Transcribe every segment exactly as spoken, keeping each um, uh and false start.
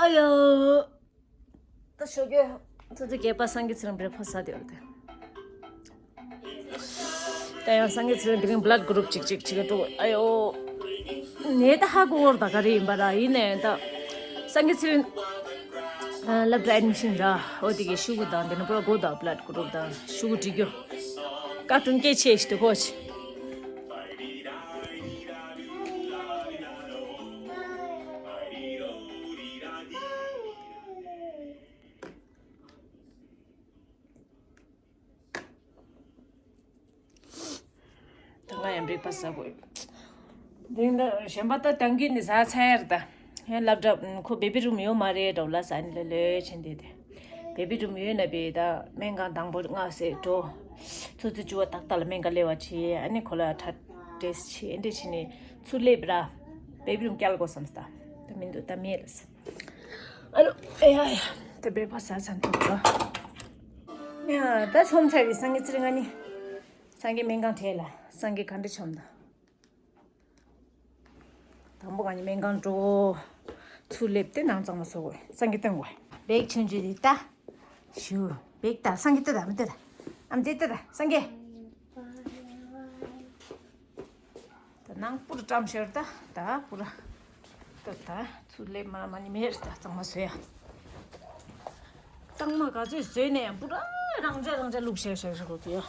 ཨ་ཡོ། ད་ཞོགས་ཀས་ཚོད་ཚོད་བརྒྱད་པ་སངས་རྒྱས་ཚེ་རིང་བྲེག་ཕ་སི་ཟ་དེ་ཡོད་དེ། ད་ཡང་སངས་རྒྱས་ཚེ་རིང་དེ་རིང་བླ་ཌི་གུ་རུབ་ཅིག་ཅིག་ཅིག་འགྲོ། ཨ་ཡོ། ངས་ད་ཧ་གོ་བོར་ད་ག་རེ་ཡིན་པ་ར། ཡིན་ནའི་ད་སངས་རྒྱས་ཚེ་རིང་ཨ་སློབ་གྲྭ་ཨེ་ཌི་མི་ཤན་ར། འོ་དེ་གི་ཤུ་གུ་དང་དེ་ནི་པུ་ར་གོ་ད་བླ་ཌི་གུ་རུབ་དང་ཤུ་གུ་བྲིས་རྒྱུ། ཀར་ཊུན་སྐད་ཆེ་ཞིག་ཏུ་གོ་ཆེ། ད་ང་ཡང་བྲེག་ཕ་སི་ཟ་དགོས། དེང་ད་གཞན་པ་ད་ཏང་གི་ནི་ཟ་ཚར་ཡར་ད། ཡང་སློབ་གྲྭ་ཁོ་བེ་བི་རུམ་ཡོད་མ་རེད་འགྲོ་ལ་ཟ་ནི་ལོས་ལོས་ཆེན་དེ་དེ། བེ་བི་རུམ་ཡོད་ན་བེ་ད་སྨན་ཁང་དང་པོ་ང་སེ་འགྲོ། ཚོད་ཚོད་བཅུ་བ་ཏག་ཏག་ལ་སྨན་ཁང་སླེབས་པ་བྱེད། ཨ་ནི་ཁོ་ལ་ཁྲ་ཊེ་སི་ཊི་བྱེད། ཨེ་འདྲས་བྱེད་ནས་ཚུར་སླེབས་ར། བེ་བི་རུམ་བསྐྱལ་དགོས་བསམ་སྟ། ད་མི་འདུག་ད་མེད་ལ་ཟ། ཨ་ལོ། ཨེ་ཡ་ཡ། ད་བྲེག་ཕ་སི་ཟ་ཚར་འདུག་ར། ཡ་ད་ཆོམ་ཚར་བའི་སངས་རྒྱས་ཚེ་རིང་ང་ནི། སངས་རྒྱས་སྨན་ཁང་བྲེག་ལ་སངས་རྒྱས་ག་འདྲ་ཆོམ་ད། དང་པོ་ང་གཉིས་སྨན་ཁང་འགྲོ། ཚུར་སླེབས་ཏེ་ནང་གཙང་མ་བཟོ་དགོས། སངས་རྒྱས་སྟོན་དགོས། བེག་ཆུང་ཆུང་དེ་ལྟ། ཞུ། བེག་ལྟ། སངས་རྒྱས་ལྟ་ད། མི་ལྟ་ད། ཨ་མ་ལྟ་ད། སངས་རྒྱས། ད་ནང་པུ་ར་བཀྲམ་ཤར་ད། ད་པུ་ར། ད་ད་ཚུར་སླེབས་མ་མ་ནི་མེད་ད། གཙང་མ་བཟོ་ཡ། གཙང་མ་ག་ཚོད་བཟོས་ནས་ཡང་པུ་ར་རང་འཇགས་རང་འཇགས་བླུགས་ཤར་ཤར་ཤར་དགོས་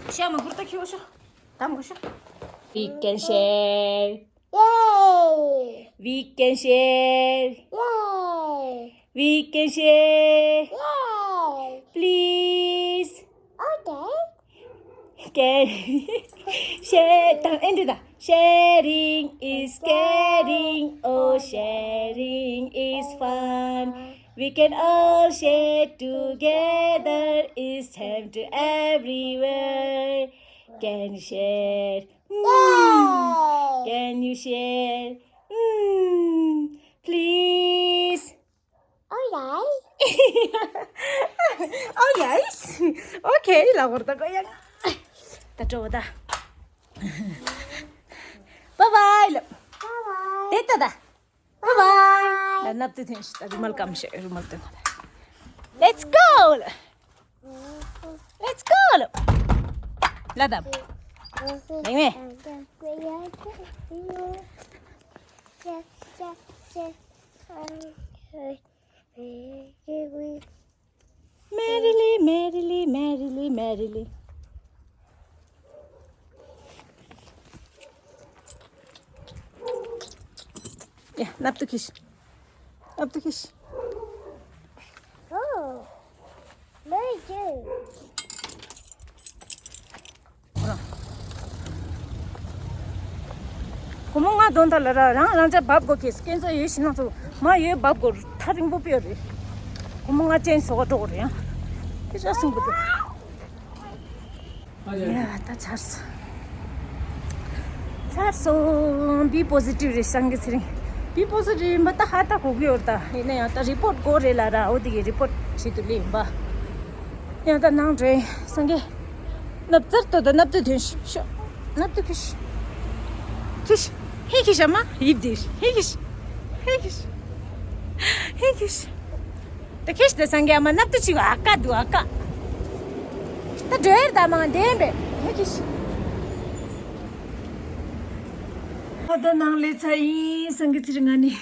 ཡ། ཤ་མ་ཁུར་ད་ཁྱེར་ཤོག་དམ་དགོས་ཤོག We can share. Yay! We can share. Yay! We can share. Yay! Please. Okay. Can share. ད་ཨེ་འདྲ་ད། Sharing is caring. Oh, sharing is fun. We can all share together. It's time to everywhere. Can share. Mm. Yay! Can you share? Mm. Please. All right. All right. Okay. ལ་བོར་ད་གོ་ཡ། ད་འགྲོ་ད། Bye bye. Bye bye. དེ་ད་ད། Bye bye. ལ་ནབ་ཏུ་ཐེན་ཤི་ད་རུ་མལ་ཀམ་ཤེ་རུ་མལ་ཏུ་ན། Let's go. Let's go. ལ་ད། ལེང་མེ། Merrily, merrily, merrily, merrily. ཡ། ནབ་ཏུ་ཁིས། ནབ་ཏུ་ཁིས། Oh, very good. སྒོར་མོ་ལྔ་དོན་དག་ལ་ར་རང་རང་ཅག་བབ་དགོས་ཁེས་སྐྱེན་ཚ་ཡོད་ཤི་ན་ཚོ་མ་ཡོད་བབ་དགོས་ཐག་རིང་པོ་པོ་རེད། སྒོར་མོ་ལྔ་ཅན་བཟོ་ག་འགྲོ་དགོས་རེད་ཡང་། ཁྱེད་ཅག་སྲིང་པོ་དེ། ཡ་ད་ཚར་སོང་། ཚར་སོང་། Be positive རེད་སངས་རྒྱས་ཚེ་རིང་། Be positive ཡིན་པ་ད་ཧ་ད་གོ་གི་ཡོད་ད། ཡིན་ན་ཡང་ད་རི་པོར་ཊི་དགོས་རེད་ལ་ར། འོ་དེ་གི་རི་པོར་ཊི་བྱེད་དུ་ལེ་ཡིན་པ། ཡང་ད་ནང་འདྲེན་སངས་རྒྱས། ནབ་ཙར་ཏོ་ད་ནབ་ཏུ་ཐོན་ཤོག་ནབ་ཏུ་ཁྱིས། ཁྱིས། ཧེ་ཁྱིས་ཨ་མ་ཡིབ་དེ་ཧེ་ཁྱིས། ཧེ་ཁྱིས། ཧེ་ཁྱིས། ད་ཁྱིས་ད་སངས་རྒྱས་ཨ་མ་ནབ་ཏུ་ཅིག་ཨ་ཀ་འདུག་ཨ་ཀ། ད་འགྲོ་ཡར་ད་མ་བདེན་པས་ཧེ་ཁྱིས། ཨ་ད་ནང་ལས་ཚ་ཡིན་སངས་རྒྱས་ཚེ་རིང་ང་ནི།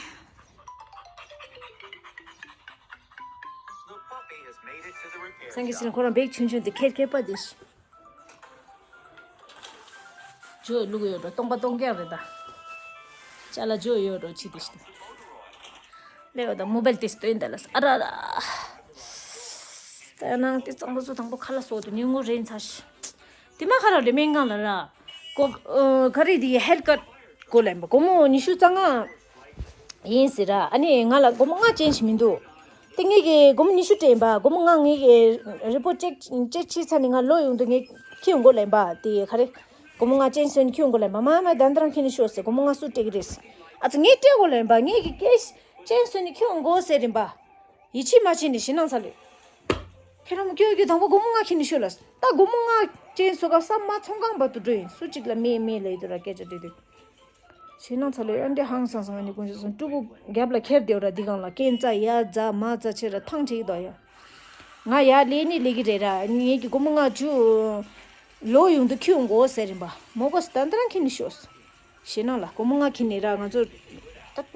སངས་རྒྱས་ཚེ་རིང་ཁོ་རང་བེག་ཆུང་ཆུང་དེ་ཁེར་ཁེར་པ་དེ་ཤི། ཇོ་ལུག་ཡོད་འགྲོ་སྟོང་པ་སྟོང་རྐྱང་རེད་ད། ཅ་ལག་ཇོ་ཡོད་འགྲོ་ཕྱི་དེ་ཤི། ལེའོ་ད་མོ་བལ་དེ་སྟོན་ད་ལ་ཨ་ར་ར། ད་ནང་དེ་གཙང་པོ་ཚོ་དང་པོ་ཁ་ལ་སོགས་དུ་ཉིན་ངོ་རེན་ཚ་ཤི། དེ་མ་ཁ་ར་རེ་སྨན་ཁང་ལ་ར། གོ་ཨ་ག་རེ་དེ་ཧེལ་ཀར་གོ་ལེན་པ་སྒོར་མོ་ཉི་ཤུ་རྩ་ལྔ་ཡིན་ཟེར་ར། ཨ་ནི་ང་ལ་སྒོར་མོ་ལྔ་ཅན་ཞིག་མི་འདུག་དེ་ངེད་ཀྱི་སྒོར་མོ་ཉི་ཤུ་སྤྲད་ཡིན་པ། སྒོར་མོ་ལྔ་ངེད་ཀྱི་རི་པོར་ཊི་ཅེག་ཅེག་བྱས་ཚར་ནས་ང་ལོ་ཡོང་དུས་ངས་ཁྱེར་ཡོང་དགོས་ལབ་ཡིན་པ། དེ་ག་རེ་སྒོར་མོ་ལྔ་ཅན་བཟོས་ནས་ཁྱེར་ཡོང་དགོས་ལབ་ཡིན་པ། མ་མ་ད་འདི་རང་ཁྱེར་ནས་ཤོག་ཟེར། སྒོར་མོ་ལྔ་སུ་སྤྲད་ཀྱི་རེད་ཟེར། ཨ་ཙི་ངས་སྤྲད་དགོས་ལབ་ཡིན་པ། ངེད་ཀྱི་ཀེཤ་ཅན་བཟོས་ནས་ཁྱེར་ཡོང་དགོས་ཟེར་ཡིན་པ། ཡིད་ཆེས་མ་བྱས་ནས་ཞེད་སྣང་ཚ་ལོས། ཁྱེད་རང་ཁྱོད་ཀྱིས་དང་པོ་སྒོར་མོ་ལྔ་ཁྱེར་ནས་ཤོག་ལབ། ད་སྒོར་མོ་ལྔ་ཅན་བཟོ་ག་ས་མ་ཚོང་ཁང་བར་དུ་འགྲོ་ཡིན། སུ་གཅིག་ལ་མེད་མེད་ལབ་ཡོད་དུས་ར་སྐད་ཆ་དྲིས་དུས། ཞེད་སྣང་ཚ་ལོས་ཨ་འདྲས་ཧང་སང་སང་ཨ་ནི་དཀོན་མཆོག་གསུམ། སྤྲུལ་སྐུ་རྒྱབ་ལ་ཁྱེར་བསྡད་ར། འདི་སྒང་ལ་རྐྱེན་རྩ་ཡ་རྩ་མ་རྩ་བྱེད་ར་ཐང་བྲིས་འདུག་ཡ། ང་ཡར་ལས་ནི་ལས་ཀྱི་རེད་ར། ངེད་ཀྱི་སྒོར་མོ་ལྔ་བཅུ་ལོ་ཡོང་དུ་ཁྱེར་ཡོང་དགོས་ཟེར་རིན་པ། མོ་གོ་སི་ད་འདི་རང་ཁྱེར་ནི་ཤོག། ཞེད་སྣང་ལ་སྒོར་མོ་ལྔ་ཁྱེར་ནི་ར། ང་ཚོ་ད་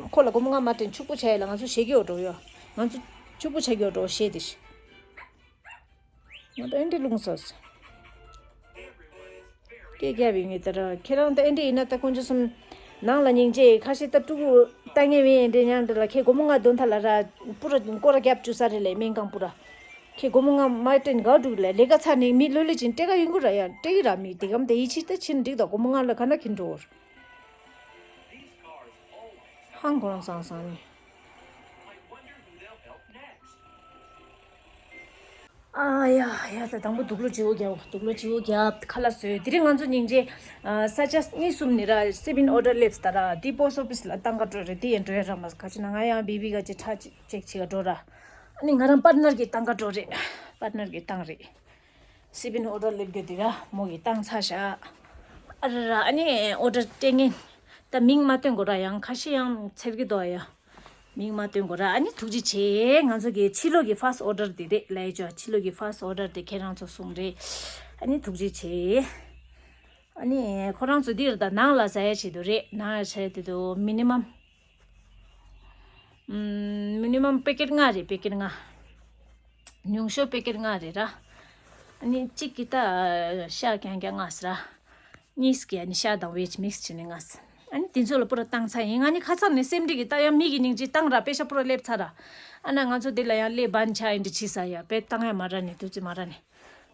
ཁོ་ལ་སྒོར་མོ་ལྔ་མ་སྤྲད་ཕྱུག་པོ་བྱ་ཡ་ལ་ང་ཚོ་ཞེད་ཀྱི་ཡོད་འགྲོ་ཡ། ང་ཚོ་ཕྱུག་པོ་བྱ་ཀྱི་ཡོད་འགྲོ་ཞེད་དེ་ཤི། ང་ད་ཨེ་འདྲས་རླུང་ཟ་སོང་། སྐད་རྒྱབ་ཡིན་ངེས་ད་ར། ཁྱེད་རང་ད་ཨེ་འདྲས་ཡིན་ན་ད་དཀོན་མཆོག་གསུམ། ནང་ལ་སྙིང་རྗེ། ཁ་ཤས་ད་ཕྲུ་གུ་ལྟ་ངན་བས་ཨེ་འདྲས་ཉང་འདྲ་ལ། ཁྱེད་སྒོར་མོ་ལྔ་འདོན་ཐ་ལ་ར། པུ་ར་སྐོར་ར་རྒྱབ་བཅུག་ས་རེད་ལས་སྨན་ཁང་པུ་ར། ཁྱེད་སྒོར་མོ་ལྔ་མ་སྤྲད་དགའ་འགྲུག་ལས། ལས་ཀ་ཚར་ནས་མི་ལོ་ལོ་ཅིག་སྤྲད་ག་ཡོང་གི་ར་ཡ། སྤྲད་གི་ར་མི་དེ་གམ་དེ་ཡིད་ཆེས་ད་ཕྱིན་འགྲིག་ད། སྒོར་མོ་ལྔ་ལ་ག་ན་ཁྱེར་འགྲོ་བར། ཧང་གོ་རང་སང་སང་ནི། ཨ་ཡ་ཡ། ད་དང་པོ་དུག་ལོག་བྱིའུ་རྒྱབ། དུག་ལོག་བྱིའུ་རྒྱབ། ཁ་ལག་བཟོས། དེ་རིང་ང་ཚོ་སྙིང་རྗེ། ཨ་ས་ཆ་གཉིས་གསུམ་ནས་ར་སི་པིན་ཨོ་ཌར་སླེབས་ད་ར། དེ་པོ་སི་ཊི་ཨོ་ཕི་སི་ལ་བཏང་ག་འགྲོ་རེད། དེ་ཡང་འགྲོ་ཡ་རག་མ་སོང་། ག་ཅི་ན་ང་ཡང་བི་བི་ག་ཅིག་ཁྲ་ཅིག་ཅེག་བྱེད་ག་འགྲོ་ར། ཨ་ནི་ང་རང་པར་ནར་གྱིས་བཏང་ག་འགྲོ་རེད། པར་ནར་གྱིས་བཏང་རེད། སི་པིན་ཨོ་ཌར་སླེབས་རྒྱུ་དེ་ར་མོ་གིས་བཏང་ཚར་བཞག། ཨ་ར་ར། ཨ་ནི་ཨོ་ཌར་སྤྲད་མཁན་ད་མིང་མ་སྟོན་དགོས་ར། ཡང་ཁ་ཤས་ཡང་འཚེར་གི་འདུག་ཡ། མིང་མ་སྟོན་དགོས་ར། ཨ་ནི་ཐུགས་རྗེ་ཆེ། ང་ཚོ་གི་ཕྱི་ལོགས་ཀྱི་ཕར་སི་ཊི་ཨོ་ཌར་དེ་རེད་ལབ་ཡ་ཅོ། ཕྱི་ལོགས་ཀྱི་ཕར་སི་ཊི་ཨོ་ཌར་དེ་ཁྱེད་རང་ཚོ་སོང་རེད། ཨ་ནི་ཐུགས་རྗེ་ཆེ། ཨ་ནི་ཁོ་རང་ཚོ་འདིར་ད་ནང་ལ་ཟ་ཡ་བྱེད་དུ་རེད། ནང་ལ་ཟ་ཡ་དེ་དུ་མི་ནི་མམ། ཨམ། མི་ནི་མམ་པེ་ཀེཊ་ལྔ་རེད། པེ་ཀེཊ་ལྔ། ཉུང་ཤོས་པེ་ཀེཊ་ལྔ་རེད་ར། ཨ་ནི་གཅིག་གི་ད་ཤ་རྐྱང་རྐྱང་ལྔ་ཟེར་ར། གཉིས་ཀྱི་ཨ་ནི་ཤ་དང་ཝེཇ་མིག་སི་བྱས་ནས་ལྔ་ཟེར། ཨ་ནི་དེ་ཚོ་ལ་པུ་ར་བཏང་ཚར་ཡིན། ང་ནི་ཁ་སང་ནས་སེམས་ཁྲལ་གྱིས་ད་ཡང་མིག་གི་སྙིང་རྗེ་བཏང་ར། པེ་ཤ་པུ་ར་སླེབས་ཚར་ར། ཨ་ན་ང་ཚོ་འདི་ལ་ཡང་སླེབས་བན་ཆ་ཡིན་འདྲ་བྱས་ས་ཡ། པེ་བཏང་ཡ་མ་ར་ནས་དུས་ཚོད་མ་ར་ནས།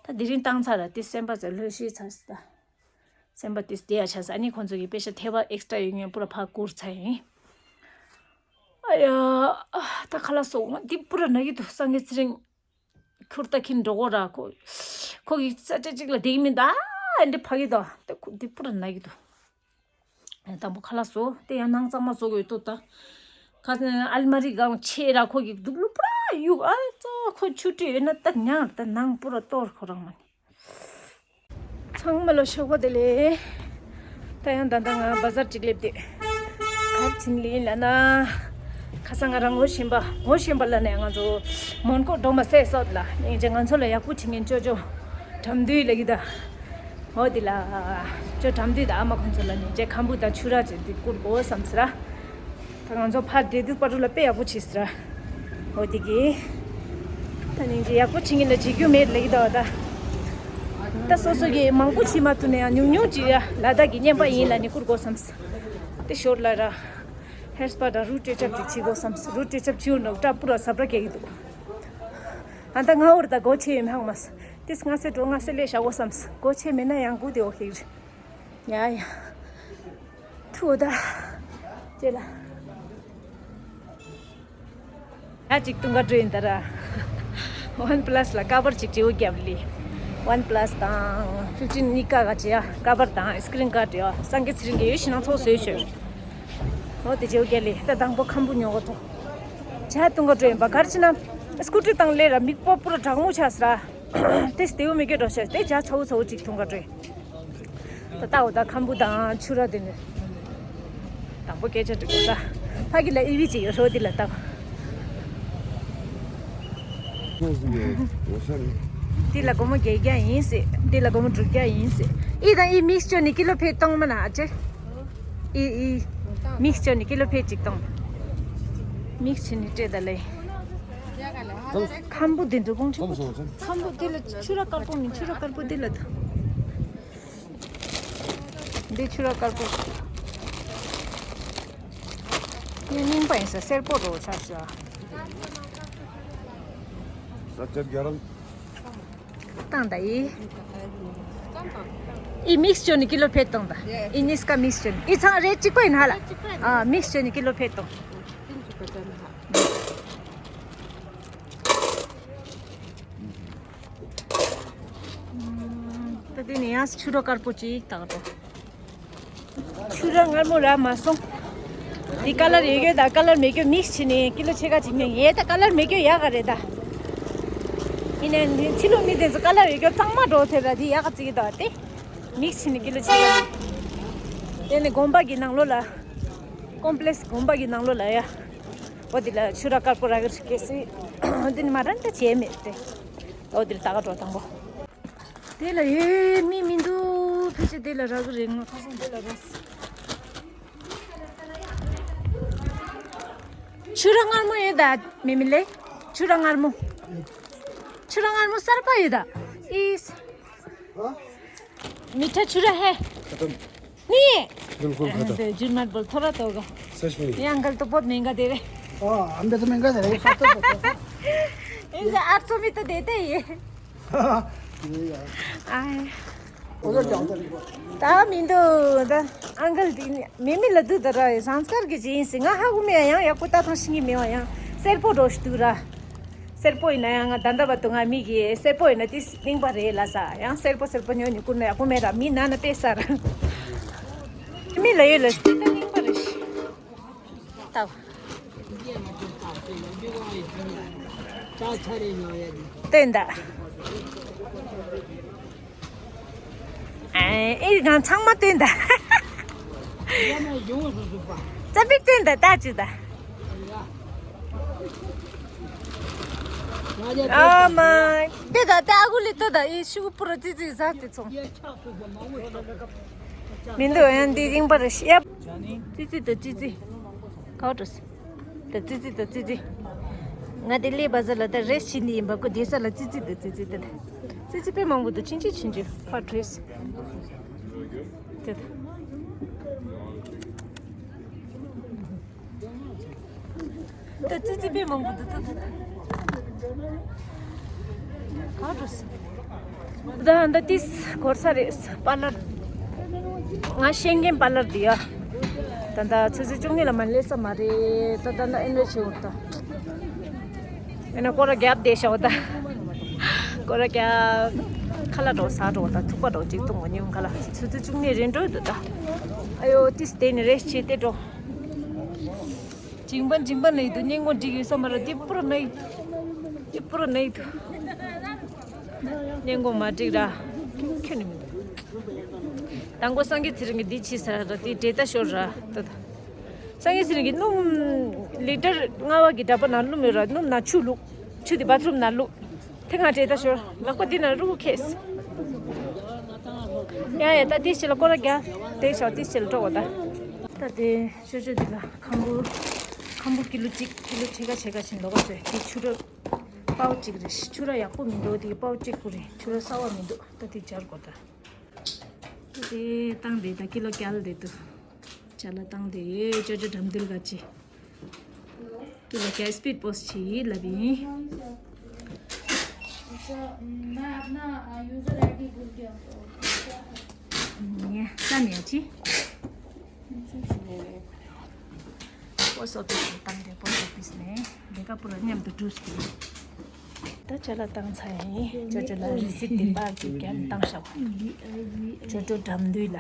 ད་དེ་རིང་བཏང་ཚར་ར། དེ་སེམས་པ་ཚོ་ལྷོད་ཤེས་ཚར་སི་ད། སེམས་པ་དེ་བདེ་ཡ་ཆགས་སོང་། ཨ་ནི་ཁོང་ཚོ་གི་པེ་ཤ་ཐེ་བ་ཨེག་སི་ཊྲ་ཡོད་མཁན་པུ་ར་ཕར་བསྐུར་ཚར་ཡིན། ཨ་ཡ། ཨ། ད་ཁ་ལག་སོགས་ང་འདི་པུ་ར་ན་གི་འདུག་སངས་རྒྱས་ཚེ་རིང་ཁུར་ད་ཁྱིམ་འགྲོ་གོ་ར། ཁོ་ཁོ་གི་ས་ཆ་གཅིག་ལ་བསྡད་ཀྱི་མིན་ད། ཨ་འདི་ཕ་གི་ད། ད་ཁོ་འདི་པུ་ར་ན་གི་འདུག་དང་པོ་ཁ་ལག་བཟོ། དེ་ཡང་ནང་གཙང་མ་བཟོ་དགོས་ཏོ་ད། ཁ་ཨལ་མ་རི་སྒང་ཕྱེ་ར། ཁོ་གི་དུག་ལོག་པུ་ར་གཡུག་ཨ་ཙོ་ཁོ་ཆུ་དྲི་ཡོད་ན་ད་ཉར། ད་ནང་པུ་ར་གཏོར་ཁོ་རང་མ་ནི། ཚང་མ་ལ་ཞོགས་པ་བདེ་ལེགས། ད་ཡང་ད་ལྟ་ང་བ་ཟར་གཅིག་སླེབས་ཏེ། གར་ཕྱིན་ལིན་ལ་ན། ཁ་སང་ང་རང་ངོ་ཤེས་པ་ངོ་ཤེས་པ་ལ་ནས་ང་ཚོ་མོན་གྷོ་འགྲོ་མ་སད་སོད་ལ་ནས་ང་ཚོ་ལ་ཡག་པོ་བྱེད་མཁན་ཅོ་ཅོ་དྲ་འདུས་ལ་གི་ད། འོ་དེ་ལ་ཅོ་དྲ་འདུས་དང་ཨ་མ་ཁོང་ཚོ་ལ་ནི་རྗེ་ཁམ་བུ་དང་ཆུ་ར་ཅེ་དེ་བསྐུར་དགོས་བསམ་ཟེར་ར། ད་ང་ཚོ་ཕར་འདྲེ་དུ་པ་རུ་ལ་དཔེ་ཡག་པོ་བྱས་ཟེར་ར། འོ་དེ་གི་ད་ནི་རྗེ་ཡག་པོ་བྱེད་མཁན་ལ་བྱེད་རྒྱུ་མེད་ལ་གི་ད་བ་ད། ད་སོ་སོ་གི་མང་པོ་བྱེད་མ་ཐུབ་ན་ཡང་ཉུང་ཉུང་ཅིག་ཡ་ལ་དྭགས་ཀྱི་བསྙེན་པ་ཡིན་ལ་ནི་བསྐུར་དགོས་བསམ་ཟེར། དེ་ཞོར་ལ་ར་ཧེར་སྤ་དང་རུ་སྤྲོད་ཆབ་ཅིག་བྱེད་དགོས་བསམ་ཟེར། རུ་སྤྲོད་ཆབ་བྱེད་འོ་ནོ་ཏྲ་པུ་ར་ས་པྲ་སྐྱེ་གི་འདུག་ཨ་ད་ང་འོར་ད་སྒོ་ཕྱེ་ཡོད་མ་ཧང་མ་སི། དེ་སྔ་སེ་འགྲོ་སྔ་སེ་ལས་བཞག་དགོས་བསམ་སི། སྒོ་ཕྱེ་མེད་ན་ཡང་སྒུག་དེ་འོ་ཤིག་རེད། ཡ་ཡ། ཐུ་ད། ཅེ་ལ། ཡ་གཅིག་ཏུ་འགའ་འགྲོ་ཡིན་ད་ར། ཝན་པ་ལ་སི་ལ་ཀ་བར་གཅིག་བྲིའུ་རྒྱབ་ལི། ཝན་པ་ལ་སི་དང་ཕིབ་ཊིན་གཉིས་ཀ་ག་ཅི་ཡ་ཀ་བར་དང་སི་ཀི་རིན་ག་བྲིའུ་སངས་རྒྱས་ཚེ་རིང་གི་ཡོད་ཤི་ནང་ཚོགས་བཟོས་ཤོད། འོ་དེ་བྲིའུ་རྒྱབ་ལི་ད་དང་པོ་ཁམ་བུ་ཉོ་གོ་ཐོ། ཇ་ཏུང་ག་འགྲོ་ཡིན་པ་གར་ཕྱིན་ན། སྐུ་དྲི་དང་ལས་ར་མིག་པོ་པུ་ར་གྲང་མོ་ཆགས་སི་ར། དེ་སྟེའུ་མི་སྐྱོ་འགྲོ་ཤོད་དེ་ཇ་ཚ་བོ་ཚ་བོ་གཅིག་ཐུང་ག་འགྲོ་ཡིན། ད་ལྟ་འོ་ད་ཁམ་བུ་དང་ཆུ་ར་དེ་ནི། དང་པོ་སྐད་ཆ་འདྲི་དགོས་ད། ཕ་གི་ལ་ཨི་བི་ཅིག་ཡོད་ཧྲོ་དི་ལ་ད། དི་ལ་སྒོར་མོ་བརྒྱད་བརྒྱ་ཡིན་སྲིད། དི་ལ་སྒོར་མོ་དྲུག་བརྒྱ་ཡིན་སྲིད། ཨི་དང་ཨི་མིག་སི་ཅར་ནི་ཀི་ལོ་ཕེད་གཏོང་མ་ན་ཨ་ཅེ། ཨི་ཨི། མིག་སི་ཅར་ནི་ཀི་ལོ་ཕེད་གཅིག་གཏོང་། མིག་སི་ཅར་ནི་སྤྲད་ད་ལེ། ཁམ་བུ་དེ་འདུག་གོང་ཁྲི་པོ། ཁམ་བུ་དེ་ལ་ཆུ་ར་དཀར་པོ་མིན་ཆུ་ར་དཀར་པོ་དེ་ལ་འདུག་འདི་ཆུ་ར་དཀར་པོ། ངའི་རྙིང་པ་ཡིན་ས་སེར་པོ་རོ་ཆགས་ཤག་ས་ཆ་རྒྱ་རང་། བཏང་ད་ཡི། ཨི་མིག་སི་ཅར་ནི་ཀི་ལོ་ཕེད་བཏང་ད། ཨི་གཉིས་ཀ་མིག་སི་ཅར་ནི་ཨི་ཚང་རེད་གཅིག་པ་ཡིན་ཧ་ལ། ཨ་མིག་སི་ཅར་ནི་ཀི་ལོ་ཕེད་བཏང་། ད་དེ་ནས་ཡང་ཆུ་ར་དཀར་པོ་ཅིག་བཏང་འགྲོ། ཆུ་ར་མངར་མོ་རག་མ་སོང་། འདི་ཀ་ལར་ཡོད་རྒྱུ་དང་ཀ་ལར་མེད་རྒྱུ་མིག་སི་བྱས་ནས་ཀི་ལོ་ཕྱེད་ཀ་ཅིག་མིན་ཡས་ད་ཀ་ལར་མེད་རྒྱུ་ཡག་ག་རེད་ད། ཡིན་ནའི་ཕྱི་ལོགས་མི་དེ་ཚོ་ཀ་ལར་ཡོད་རྒྱུ་གཙང་མ་འགྲོ་ཐེབས་ར་འདི་ཡག་ག་བརྩི་གི་འདུག་སྟེ། མིག་སི་བྱས་ནས་ཀི་ལོ་ཕྱེད་ཀ་ཅིག་དེ་ནས་དགོན་པ་གི་ནང་ལོགས་ལ་ ཀོམ་པི་ལེགས་སི་དགོན་པ་གི་ནང་ལོགས་ལ་ཡ། འོ་དེ་ལ་ཆུ་ར་དཀར་པོ་རག་གི་རེད་སྐད་སི། འདི་ནི་མ་རན་ད་བྱས་མེད་དེ། འོ་དེ་ལ་ད་ག་འགྲོ་དང་པོ། དེ་ལ་ཡོད་མི་མི་འདུག་ཕལ་ཆེར་དེ་ལ་རག་གི་རེད། ང་ཁ་སང་དེ་ལ་རག་སི། ཆུ་ར་མངར་མོ་ཡོད་ད་མེ་མི་ལེ། ཆུ་ར་མངར་མོ། ཆུ་ར་མངར་མོ་གསར་པ་ཡོད་ད། ཨིས། हाँ? मीठा छुरा है? खत्म। नहीं है? बिल्कुल खत्म। अरे, झूठ मत बोल, थोड़ा तो होगा। सच में। ये अंकल तो बहुत महंगा दे रहे हैं। हाँ, हम भी तो महंगा दे रहे हैं, सस्ता तो होता है। इनसे आठ सौ में तो देते ही है। ये यार। आए। उधर जाओ, उधर। ད་མི་འདུག་ད་ཨང་ཀལ་དེ་མེ་མི་ལ་འདུག་ད་ར་ཟངས་དཀར་གྱི་ཇི་ཡིན་སྲིད། ང་ཧ་གོ་མེད་ཡང་ཡག་པོ་ད་ཐང་ཤིང་གི་མེད་བ་ཡང་སེར་པོ་འགྲོ་ཞིག་འདུག་ར། སེར་པོ་ཡིན་ན་ཡང་ང་ད་ལྟ་བར་དུ་ང་མིག་གིས་སེར་པོ་ཡིན་ན་དེ་རྙིང་པ་རེད་ལ་ས། ཡང་སེར་པོ་སེར་པོ་ཉོ་ཉོ་ཀུན་ན་ཡག་པོ་མེད་ར། མི་ན་ན་དཔེ་ས་ར། མི་ལ་ཡོད་ལ་སྟེ་ད་རྙིང་པ་རེད་ཤི། ལྟ་བ། སྟོན་ད། ཨེ་ཨེ་གང་ཚང་མ་སྟོན་ད། རྩ་པིག་སྟོན་ད་ལྟ་ཅི་ད། ཨ་མ། དེ་ད་ལྟ་ཨ་ཁུ་ལི་ལྟོས་ད། ཨེ་ཤུ་གུ་པུ་ར་ཙི་ཙི་ཟ་སྟེ་ཚོང་། མི་འདུག་ཡང་འདི་རྙིང་པ་རེད་ཤི་ཡ། ཙི་ཙི་ད་ཙི་ཙི། ག་བ་འགྲོ་སི། ད་ཙི་ཙི་ད་ཙི་ཙི། ང་དེ་ལས་བ་ཟ་ལ་ད་རེས་ཕྱིན་ནི་ཡིན་པ་ཁོ་དེ་ས་ལ་ཙི་ཙི་ད་ཙི་ཙི་ད། ཙི་ཙི་དཔེ་མང་པོ་འདུག་ཆུང་ཆུང་ཆུང་ཆུང་ཕར་བྲོས་སི། དེ་ད། ད་ཙི་ཙི་དཔེ་མང་པོ་འདུག་ད་ད། ག་རུ་སི། ད་ད་ཏིས་གོར་ས་རེད་པ་ལར། ང་ཤེས་མཁན་པ་ལར་འདི་ཡ། ད་ད་ཆུ་ཚོད་བཅུ་གཉིས་ལ་མ་སླེབས་ས་མ་རེད། ད་ད་ད་ཨེ་འདྲ་བྱེད་འོ་ད། ཨེ་ན་སྐོར་ར་རྒྱབ་བསྡད་ཤག་འོ་ད། སྐོར་ར་རྒྱབ། ཁ་ལག་འགྲོ་ཟ་འགྲོ་འོ་ད། ཐུག་པ་འགྲོ་གཅིག་བཏུང་བ་ཉིན་ཁ་ལ་ཆུ་ཚོད་བཅུ་གཉིས་རེད་འགྲོ་འདུག་ད། ཨ་ཡོ་ཏིས་དེ་ནི་རེས་བྱེད་དེ་འགྲོ། མཇིང་པ་མཇིང་པ་ནས་འདུག་སྙིང་ཁོང་འགྲིག་ཡོད་ས་མ་རེད། དེ་པུ་ར་ནས་དེ་པུ་ར་ནས་འདུག་སྙིང་ཁོང་མ་འགྲིག་ར། ཁྱོད་ནི་མི་འདུག་དང་པོ་སངས་རྒྱས་ཚེ་རིང་གིས་འདི་བྱས་ས་ར། དེ་འདྲེ་ད་ཤོར་ར་ད་ད། སངས་རྒྱས་ཚེ་རིང་གིས་སྣུམ་ལི་ཊར་ལྔ་བ་གི་འདྲ་པོ་ནང་བླུགས་ཡོད་ར། སྣུམ་ནང་ཆུ་བླུགས། ཆུ་དེ་བ་ཐུམ་ནང་བླུགས། དེ་ང་འདྲེ་ད་ཤོར། ལག་པ་འདི་ན་རུ་ཁེས། ཡ་ཡ་ད་དེ་ཕྱི་ལ་སྐོར་ར་རྒྱག་དེ་ཤོག་དེ་ཕྱི་ལ་འགྲོ་འོ་ད། ད་དེ་ཅོ་ཅོ་འདི་ལ་ཁམ་བུ། ཁམ་བུ་ཀི་ལོ་གཅིག་ཀི་ལོ་ཕྱེད་ཀ་ཕྱེད་ཀ་བྱིན་ལོ་ག་ཚོད་དེ་ཆུ་ར། པའོ་གཅིག་རེད། ཆུ་ར་ཡག་པོ་མི་འདུག་དེ་པའོ་གཅིག་པུ་རེད། ཆུ་ར་གསར་བ་མི་འདུག་ད་དེ་སྦྱར་དགོས་ད། ད་དེ་བཏང་དེ་ད་ཀི་ལོ་བརྒྱ་ལ་དེ་འདུག་ཅ་ལག་བཏང་དེ་ཡོད། ཅོ་ཅོ་དགྲ་འདུལ་ག་ཅི། ཀི་ལོ་བརྒྱ་སི་པིཌ་པོ་སི་ཊི་བྱེད་ཡིན་ལབ་ཡིན། मैं अपना यूजर आईडी भूल गया। ཉེ་ས་ནས་ཅི། པོ་སི་ཊི་ཨོ་ཕི་སི་ནས་བཏང་དེ་པོ་སི་ཊི་ཨོ་ཕི་སི་ནས་ལས་ཀ་པུ་ར་མཉམ་དུ་སྒྲུབ་སྲིད། ད་ཅ་ལག་བཏང་ཚར་ཡིན། ཅོ་ཅོ་ལ་རི་སིབ་དེ་པར་གྱི་རྒྱན་བཏང་ཤག་ཅོ་ཅོ་དགྲ་འདུལ་ལ།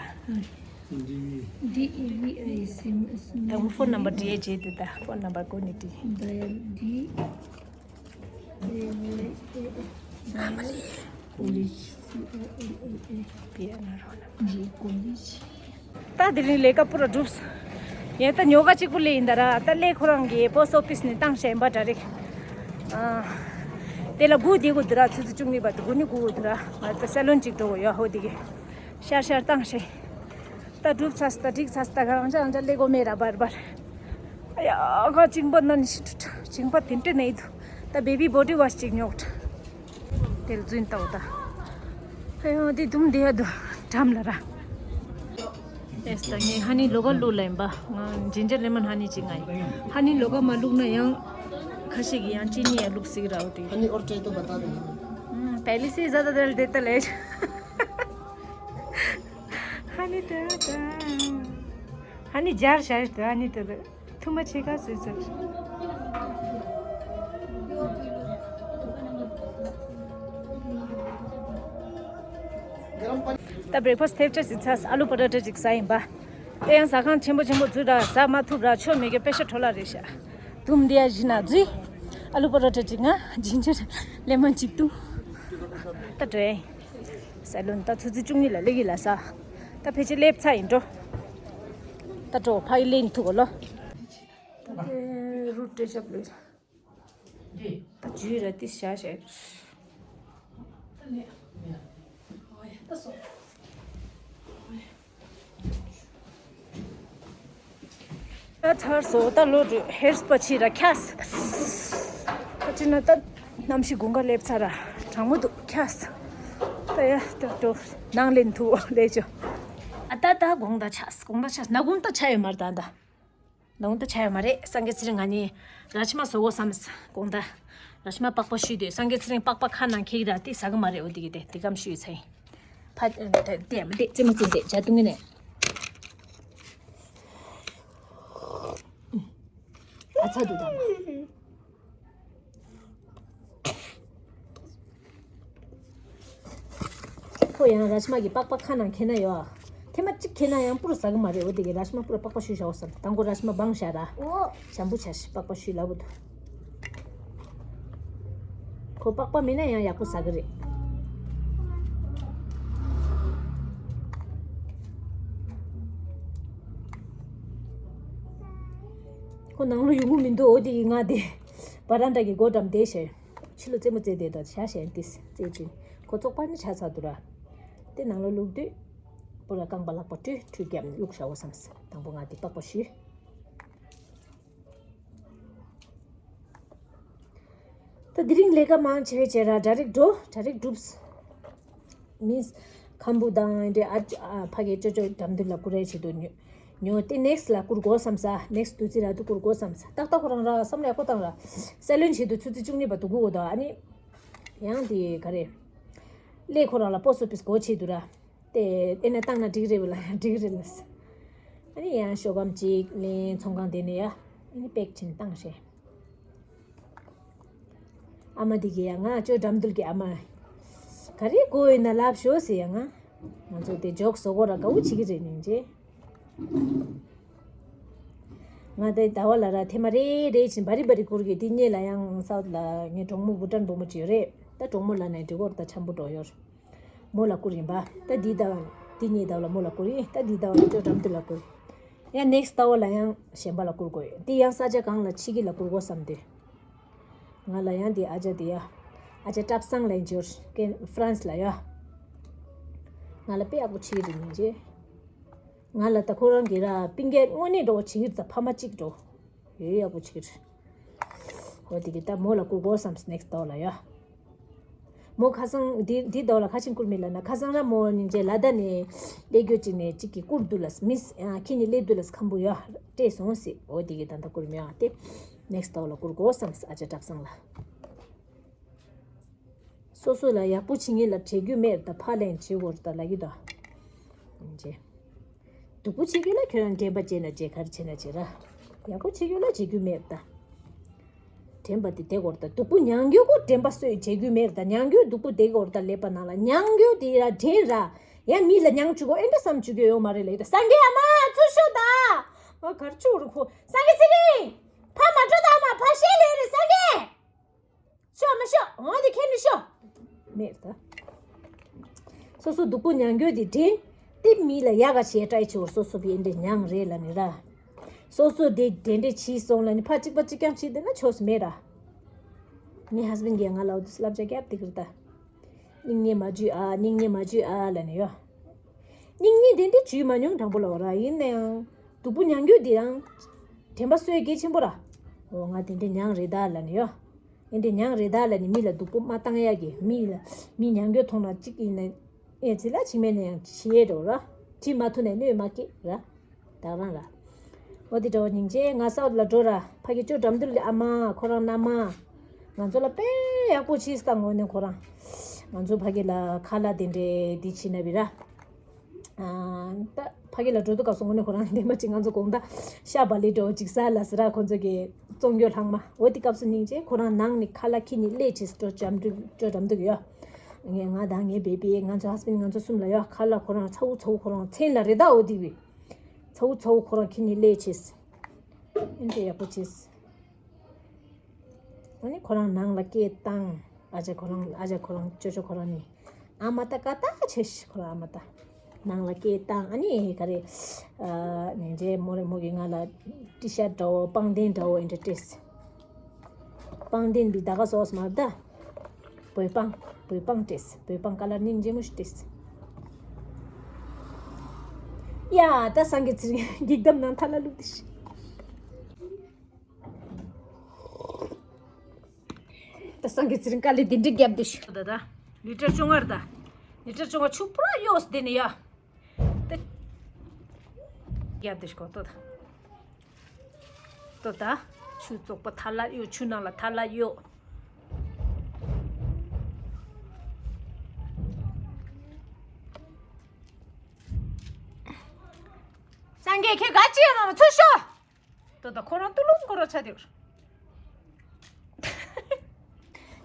ཌི་ཨི་ཝི་ཨའི་སི་ད་ངོ་ཕོན་ནམ་བར་བྲིས་རྗེས་དེ་ད་ཕོན་ནམ་བར་གོ་ནས་བྲིས། ད་ཡ་ཌི་ཨེ་ཝི་ཨེ་ཨེ། ཨ་མ་ལི། ཀོ་ལི་ཇི། སི་ཨོ་ཨེལ་ཨེ་ཨེ་ཨེ། པི་ཨེན་ཨར་ཨོ་ལ། ཇི་ཀོ་ལི་ཇི། ད་དེ་རིང་ལས་ཀ་པུ་ར་གྲུབ། ཡང་ད་ཉོ་ག་གཅིག་པུ་ལས་ཡིན་ད་ར། ད་ལས་ཁོ་རང་གི་པོ་སི་ཊི་ཨོ་ཕི་སི་ནས་བཏང་ཤག་ཡིན་པ་འདྲ་རེད། ཨ། དེ་ལ་སྒུག་བསྡད་དགོས་འདུག་ར། ཆུ་ཚོད་བཅུ་གཉིས་བར་དུ་སྒུག་ནི་སྒུག་དགོས་འདུག་ར། ང་ད་སེ་ལོན་གཅིག་འགྲོ་དགོས་ཡོད། ཧོ་དེ་གི་ཤར་ཤར་བཏང་ཤག་ད་གྲུབ་ཚར་སི། ད་འགྲིག་ཚར་སི། ད་རང་ཅག་རང་ཅག་ལས་དགོས་མེད་ར་བར་བར། ཨ་ཡ་ཁ་གཅིན་པ་ན་ནི་ཤི་ཁྲུ་ཁྲུ། གཅིན་པ་དེ་འདྲ་ནས་འདུག་ད་བེ་བི་བོ་ཌི་ཝ་ཤི་གཅིག་ཉོག་ཁྲུ། དེ་ལ་རྫུན་བཏང་ད། ཨ་ཡ་དེ་དུམ་དེ་ཡ་འདུག་འགྲམ་ལ་ར། ཨེ་ད་ངས་ཧ་ནི་ལོ་ག་བླུགས་ལ་ཡིན་པ། ང་ཇིན་ཇར་ལེ་མོན་ཧ་ནི་གཅིག་ང་ཡིན། ཧ་ནི་ལོ་ག་མ་བླུགས་ན་ཡང་ཁ་ཤས་ཀྱིས་ཡང་ཅི་ནི་ཡ་བླུགས་སྲིད་ར་འོ་དེ། हनी और चाय तो बता देना। हम्म, पहले से ही ज़्यादा दर्द देता ले। ཧ་ནི་ད་ད། ཧ་ནི་སྦྱར་བྱ་ཞིག་ད་ཧ་ནི་ད་ད། ཐུ་མ་ཆེ་ཁ་སོས་ཚར། ད་བྷི་རེག་ཕ་སི་ཐེབས་ཆ་ཞིག་ཚར། ཨ་ལུ་པ་ར་ཏ་ཅིག་ཟ་ཡིན་པ། དེ་ཡང་ཟ་ཁང་ཆེན་པོ་ཆེན་པོ་འཛུལ་ར། ཟ་མ་ཐུབ་ར། ཆོ་མེད་ཀྱི་པེ་ཤ་འཕྲོ་བརླག་རེད་ཤག་དུམ་འདི་ཡ་བཞི་ན་འཛུལ། ཨ་ལུ་པ་ར་ཏ་ཅིག་ང་ཇིན་ཇར་ལེ་མོན་ཅིག་བཏུང་། ད་འགྲོ་ཡིན། སེ་ལོན་ད་ཆུ་ཚོད་བཅུ་གཉིས་ལ་སླེབས་ཀྱི་ལ་ས། ད་ཕལ་ཆེར་སླེབས་ཚར་ཡིན་འགྲོ། ད་འགྲོ་ཕ་གི་སླེབས་ཐུབ་གོ་ལོ། དེ་རུ་ཏྲེ་ཞབས་ལས་ད་ཇུས་ར་ཏི་ཤ་ཤ། ད་ཚར་སོང་། ད་ལོ་དྲུག་ཧེར་སྤ་ཕྱི་ར་ཁྱས། ད་ཅི་ན་ད་གནམ་གཤིས་དགུན་ཁ་སླེབས་ཚར་ར་གྲང་མོ་འདུག་ཁྱས། ད་ཡ་ད་འགྲོ་ནང་ལེན་ཐུ་ལས་ཅོ། ཨ་ད་ད་དགོང་ད་ཆགས། དགོང་ད་ཆགས། ན་དགོང་ད་ཆ་ཡོད་མ་རེད། ད་ད་དགོང་ད་ཆ་ཡོད་མ་རེད། སངས་རྒྱས་ཚེ་རིང་ང་ནི་ར་ཅི་མ་བཟོ་དགོས་བསམ། དགོང་ད་ར་ཅི་མ་པགས་པ་བཤུས་དུས་སངས་རྒྱས་ཚེ་རིང་པགས་པ་ཁ་ནང་འཁྱེར་གྱི་ར་དེ་ཟ་གི་མ་རེད། འོ་དེ་གི་དེ་དེ་གམ་བཤུས་ཚེ། ཕ་དེ་མ་དེ་རྩེད་མོ་རྩེ་དེ་ཇ་བཏུང་གི་ནས། ཨ་ཚ་འདུག་ད་མ། ཁོ་ཡང་ར་ཅི་མ་གི་པགས་པ་ཁ་ནང་འཁྱེར་ན་ཡོད། ཐེངས་མ་གཅིག་འཁྱེར་ན་ཡང་པུ་རུ་ཟ་གི་མ་རེད། འོ་དེ་གི་ར་ཅི་མ་པུ་རུ་པགས་པ་བཤུས་བཞག་བསམ། དང་པོ་ར་ཅི་མ་སྦངས་བཞག་ར། ཞམ་པོ་བྱ་ཞིག་པགས་པ་བཤུས་ལ་བུ་དུ། ཁོ་པགས་པ་མིན་ན་ཡང་ཡག་པོ་ཟ་གི་རེད། ཁོ་ནང་ལོ་ཡོང་གི་མི་འདུག་འོ་དེ་ཡིན་ང་དེ་བ་རན་ཏྲ་གི་སྒོ་འགྲམ་བསྡད་ཤག་ཕྱི་ལོ་རྩེད་མོ་རྩེ་དེ་དང་ཤ་ཞན་ཏིས་རྩེད་ཅིང་ཁོ་བཙོག་པ་ནི་ཆ་ཚ་འདུག་ར། དེ་ནང་ལོ་ལུག་དུས་པོ་ར་རྐང་པ་ལག་པ་བཀྲུས་བཀྲུས་རྒྱབ་བླུགས་བཞག་འོ་བསམ། དང་པོ་ང་དེ་པགས་པ་བཤུས། ད་དེ་རིང་ལས་ཀ་མང་ཆེ་བའི་བྱས་ར་ཌ་རེག་འགྲོ་ཌ་རེག་འགྲུབ། མིས་ཁམ་བུ་དང་འདྲེ་ཨ་ཨ་ཕ་གི་ཅོ་ཅོ་འགྲམ་དུ་ལ་བསྐུར་རེ་བྱེད་དུ་ཉོ་ཉོ་དེ་ནེགསི་ལ་བསྐུར་དགོས་བསམ་ས། ནེགསི་དུས་ཚིགས་ལ་དུ་བསྐུར་དགོས་བསམ་ས། ཏག་ཏག་ཁོ་རང་ར་བསམ་ལ་ཡག་པོ་བཏང་ར། སེ་ལོན་བྱེད་དུ་ཆུ་ཚོད་བཅུ་གཉིས་པ་དུ་དགུ་འོ་དོ། ཨ་ནི་ཡང་དེ་ག་རེ་ལས་ཁོ་རང་ལ་པོ་སོ་ཕིས་སྒོ་ཕྱེ་དུ་ར། དེ་ཨེ་ན་བཏང་ན་འགྲིག་རེད་བ་ལ་ཡང་འགྲིག་རེད་ལ། ཨ་ནི་ཡང་ཤོག་སྒམ་གཅིག་ལེན་ཚོང་ཁང་དེ་ནས་ཡ་ཨ་ནི་པེག་ཕྱིན་བཏང་ཤེ། ཨ་མ་དེ་གི་ཡ་ང་ཅོ་འགྲམ་འདུལ་གི་ཨ་མ། ག་རེ་དགོས་ཡོད་ན་ལབ་ཤོག་ཟེར་ཡ་ང་། ང་ཚོ་དེ་ཇོག་བཟོ་གོ་ར་དགའ་བོ་བྱེད་ཀྱི་རེད་ནིང་ཅེ། ང་དེ་ཟླ་བ་ལ་ར་ཐེ་མ་རེ་རེ་བཞིན་བ་རི་བ་རི་བསྐུར་གི། དེ་སྔོན་ལ་ཡང་སའུ་ཐི་ལ་ངའི་གྲོགས་མོ་བུ་ཊན་བུ་མོ་ཅིག་ཡོད་རེད། ད་གྲོགས་མོ་ལ་ནས་འགྲིག་གོ་ར་ད་འཆམ་པོ་འགྲོ་ཡོད། མོ་ལ་བསྐུར་ཡིན་པ། ད་འདི་ཟླ་བ་འདི་གཉིས་ཟླ་བ་ལ་མོ་ལ་བསྐུར་ཡིན། ད་འདི་ཟླ་བ་ལ་ཅོ་འགྲམ་དུ་ལ་བསྐུར། ཡང་ནེགསི་ཟླ་བ་ལ་ཡང་གཞན་པ་ལ་བསྐུར་དགོས་ཡོད། འདི་ཡང་ས་ཆ་གང་ལ་ཕྱི་གི་ལ་བསྐུར་དགོས་བསམ་དེ། ང་ལ་ཡང་འདི་ཨ་ཅག་དེ་ཡ། ཨ་ཅག་བཀྲ་བཟང་ལ་འབྱོར་ཀན་ཧྥ་རན་སི་ལ་ཡ། ང་ལ་དཔེ་ཡག་པོ་བྱེད་རེད་མིན་རྗེ། ང་ལ་ད་ཁོ་རང་གི་ར་པིན་རྒྱལ་དངོས་གནས་འགྲོ་བ་བྱེད་ཀྱི་རེད། ད་ཕ་མ་གཅིག་འགྲོ། ཡོད་ཡག་པོ་བྱེད་ཀྱི་རེད། ཧོ་དེ་གི་ད་མོ་ལ་བསྐུར་དགོས་བསམ་ནེགསི་ཟླ་བ་ལ་ཡ། མོ་ཁ་སང་འདི་འདི་ཟླ་བ་ལ་ཁ་ཆེམས་བསྐུར་མེད་ལ་ན། ཁ་སང་ར་མོ་སྙིང་རྗེ་ལ་ད་ནས་སླེབས་རྒྱུ་ཅིག་ནས་གཅིག་གི་བསྐུར་འདུག་ལ་མིས་ཁྱེད་གཉིས་སླེབས་འདུག་ལ་ཁམ་བུ་ཡ་སྤྲད་སོང་ཟེར། འོ་དེ་གི་ད་ལྟ་བསྐུར་མེད་ཨ། དེ་ནེགསི་ཟླ་བ་ལ་བསྐུར་དགོས་བསམ་ཨ་ཅག་བཀྲ་བཟང་ལ། སོ་སོ་ལ་ཡག་པོ་བྱེད་མཁན་ལ་བྲེལ་རྒྱུ་མེད་ད་ཕར་ལན་བྱེད་དགོས་ད་ལབ་ཀྱི་ད། ཅེ། སྡུག་པོ་བྱེད་རྒྱུ་ལ་ཁྱོད་རང་དྲན་པ་བརྗེད་ན་བརྗེད་ག་རེ་བྱེད་ན་བྱེད་ར། ཡག་པོ་བྱེད་རྒྱུ་ལ་བྱེད་རྒྱུ་མེད་ད། དྲན་པ་དེ་དེ་སྐོར་ད་སྡུག་པོ་མྱང་རྒྱུ་ཁོ་དྲན་པ་གསོས་བྱེད་རྒྱུ་མེད་ད། མྱང་རྒྱུ་སྡུག་པོ་དེ་སྐོར་ད་ལེབ་པ་ནང་ལ་མྱང་རྒྱུ་དེ་ར་དྲན་ར། ཡང་མི་ལ་མྱང་བཅུག་གོ་ཨེ་འདྲ་བསམ་བཅུག་རྒྱུ་ཡོད་མ་རེད་ལེ། ད་སངས་རྒྱས་ཨ་མ་ཚུར་ཤོག་ད། ང་གར་ཆུ་རུ་ཁོ་སངས་རྒྱས་ཚེ་རིང་། ཕ་མ་འགྲོ་ད་ཨ་མ་ཕ་ཤེས་ལེ་རེད་སངས་རྒྱས། ཤོག་མ་ཤོག་འོ་དེ་ཁྱེར་མི་ཤོག་མེད་ད། སོ་སོ་སྡུག་པོ་མྱང་རྒྱུ་དེ་དྲན། དེ་མི་ལ་ཡག་ག་བྱས་ཏྲའི་ཆེ་བར་སོ་སོ་བི་འདྲེ་མྱང་རེད་ལ་ནི་ར། སོ་སོ་དེ་དེ་འདྲེ་བྱིས་སོང་ལ་ནི་ཕ་གཅིག་པ་གཅིག་རྐྱང་བྱིས་དེ་ན་ཆོས་མེད་ར། ངའི་ཧས་བེན་གྱིས་ང་ལ་འོ་དུ་བསླབ་བྱ་རྒྱབ་དེ་གིར་ད། སྙིང་ཉེ་མ་བརྗུད་ཨ་སྙིང་ཉེ་མ་བརྗུད་ཨ་ལ་ནི་ཡོ། སྙིང་ཉེ་དེ་འདྲེ་བརྗུད་མ་མྱོང་དྲང་པོ་ལ་བ་ར་ཡིན་ན་ཡང་། སྡུག་པོ་མྱང་རྒྱུ་དེ་རང་། དྲན་པ་གསོས་གལ་ཆེན་པོ་ར། འོ་ང་དེ་འདྲེ་མྱང་རེད་ད་ལ་ནི་ཡོ། ཨེ་འདྲ་མྱང་རེད་ད་ལ་ནི་མི་ལ་སྡུག་པོ་མ་བཏང་ཡ་གི་མི་ལ་མི་མྱང་རྒྱུ་མཐོང་ན་གཅིག་ཡིན་ན་ཨེ་ཙི་ལ་ཕྱི་མེད་ན་ཡང་བྱེད་འགྲོ་ར། བྱེད་མ་ཐུབ་ན་གནོད་མ་སྐྱེལ་ར། ད་རང་ར། འོ་དེ་འདྲ་བ་སྙིང་རྗེ་ང་སའུ་ཐི་ལ་འགྲོ་ར་ཕ་གི་ཅོ་འགྲམ་འདུལ་གི་ཨ་མ་ཁོ་རང་མནའ་མ། ང་ཚོ་ལ་དཔེ་ཡག་པོ་བྱས་སྟངས་ངོ་ནས་ཁོ་རང་། ང་ཚོ་ཕ་གི་ལ་ཁ་ལག་དེ་འདྲའི་འདི་བྱེད་ན་བི་ར། ད་ཕ་གི་ལ་འགྲོ་དུས་སྐབས་སུ་དངོས་གནས་ཁོ་རང་འདི་མ་ཅིག་ང་ཚོ་དགོང་དག་ཤ་བ་ལི་འགྲོ་ཅིག་ཟ་ལ་ཟེར་ར་ཁོ་ཚོ་གི་བཙོང་རྒྱུ་ལྷག་མ་འོ་དེ་སྐབས་སུ་སྙིང་རྗེ་ཁོ་རང་ནང་ནས་ཁ་ལག་ཁྱི་གཉིས་སླེབས་ཆེ་སྤྲོ་འཇམ་འདུག་སྤྲོ་འཇམ་འདུག་ཡོད། ངས་ང་དང་ངའི་བེ་བི་ང་ཚོ་ཧས་བེན་ང་ཚོ་གསུམ་ལ་ཡོད་ཁ་ལག་ཁོ་རང་ཚ་བོ་ཚ་བོ་ཁོ་རང་མཚན་ལ་རེ་ད་འོ་དེ་བི་ཚ་བོ་ཚ་བོ་ཁོ་རང་ཁྱི་གཉིས་སླེབས་ཆེ་ཨིན་དེ་ཡག་པོ་ཆེ། ཨ་ནི་ཁོ་རང་ནང་ལ་སྐད་བཏང་། ཨ་ཅག་ཁོ་རང་ཨ་ཅག་ཁོ་རང་ཅོ་ཅོ་ཁོ་རང་ནི་ཨ་མ་ད་ཀ་ད་ཆེ་ཤི་ཁོ་རང་ཨ་མ་ད། ནང་ལ་སྐད་བཏང་། ཨ་ནི་ག་རེ། ཨ་ནི་འདྲེ་མོ་རེ་མོ་གི་ང་ལ་ཏི་ཤར་འདྲ་བོ་པང་གདན་འདྲ་བོ་ཨེ་འདྲ་སྤྲད། པང་གདན་པའི་ད་ག་སོགས་མ་ད། བོད་པང་། བོད་པང་སྤྲད། བོད་པང་ཀ་ལར་སྙིང་རྗེ་མོ་ཞིག་སྤྲད། ཡ་ད་སངས་རྒྱས་ཚེ་རིང་འགྱིག་དམ་ནང་ཐལ་བ་བླུགས་ཏེ་ཤི། ད་སངས་རྒྱས་ཚེ་རིང་དཀའ་ལས་འདི་འདྲ་བརྒྱབ་འདུག་ཤི། ད་ད་ལི་ཊར་བཅོ་ལྔ་རེད་ད། ལི་ཊར་བཅོ་ལྔ་ཆུ་པུ་ར་གཡོས་དེ་ནས་ཡ། ད་བརྒྱབ་འདུག་ཤི་གོ་ཏོ་ད། ཏོ་ད། ཆུ་བཙོག་པ་ཐལ་བ་གཡོ། ཆུ་ནང་ལ་ཐལ་བ་གཡོ། སངས་རྒྱས་ཁྱེད་ག་ཅི་ཡང་མ་ཚུར་ཤོག་ཏོ་ད་ཁོ་རང་ཏུ་ལུམ་ཁོ་རང་ཆ་དེ།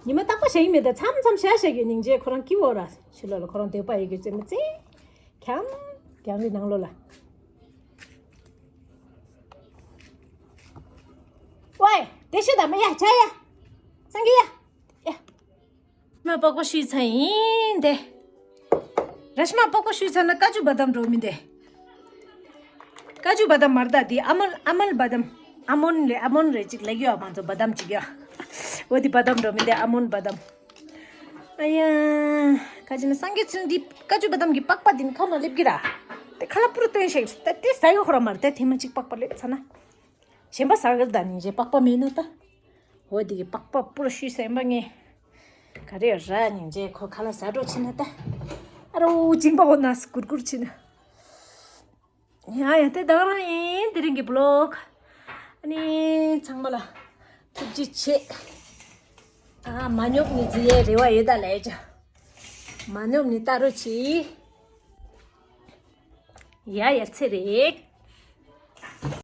ཉི་མ་རྟག་པ་བཞག་གི་མེད་ད། མཚམས་མཚམས་བཞག་བཞག་གི་སྙིང་རྗེ་ཁོ་རང་སྐྱིད་པོ་ར། ཕྱི་ལོགས་ལ་ཁོ་རང་སྡོད་པ་ཡི་གེ་རྩེད་མོ་རྩེ། ཁྱམ། གྱང་གི་ནང་ལོགས་ལ། ཝེ། དེ་ཤི་ད་མ་ཡ་ཆ་ཡ། སངས་རྒྱས་ཡ། ཡ། མ་པགས་པ་བཤུས་ཚར་ཡིན་ཏེ། ར་ཤི་མ་པགས་པ་བཤུས་ཚར་ན་ཀ་ཅུ་བ་དམ་འགྲོ་མི་འདེ། ཀ་ཅུ་བ་དམ་མར་ད་དེ་ཨ་མོལ་ཨ་མོལ་བ་དམ། ཨ་མོན་ལེ་ཨ་མོན་རེ་གཅིག་ལེགས་ཡོད་མ་ཚོ་བ་དམ་གཅིག་ཡ། འོ་དེ་བ་དམ་འགྲོ་མི་འདེ་ཨ་མོན་བ་དམ། ཨ་ཡ། ཁ་ཅི་ན་སངས་རྒྱས་ཚུན་འདི་ཀ་ཅུ་བ་དམ་གྱི་པགས་པ་དེ་ནི་ཁ་ན་སླེབས་ཀྱི་ར། དེ་ཁ་ལ་པུ་རུ་སྟོན་ཤེག་ད་དེ་ཟ་ཡོད་ཁོ་ར་མར་དེ་ཐེངས་མ་གཅིག་པགས་པ་སླེབས་ཚར་ན། གཞན་པ་ཟ་གི་ར་ད་ནི་རྗེ་པགས་པ་མེད་ན་ད། འོ་དེ་གི་པགས་པ་པུ་རུ་བཤུས་ཟ་ཡིན་པ་ངས། ག་རེ་ར་ཉིན་རྗེ་ཁོ་ཁ་ལ་ཟ་འགྲོ་ཕྱིན་ན་ད། ཨ་རོ་ཅིང་པ་འོ་ན་སྐུར་སྐུར་ཕྱིན་ན། ཡ་ཡ་དེ་ད་རང་ཡིན་དེ་རིང་གི་བི་ལོག་ཨ་ནི་ཚང་མ་ལ་ཐུགས་རྗེ་ཆེ། ཨ་མ་ཉོབ་ནི་ཟི་ཡའི་རེ་བ་ཡོད་ད་ལས་ཅ། མ་ཉོབ་ནི་ལྟ་རོ་ཆི། ཡ་ཡ་ཚེ་རེད།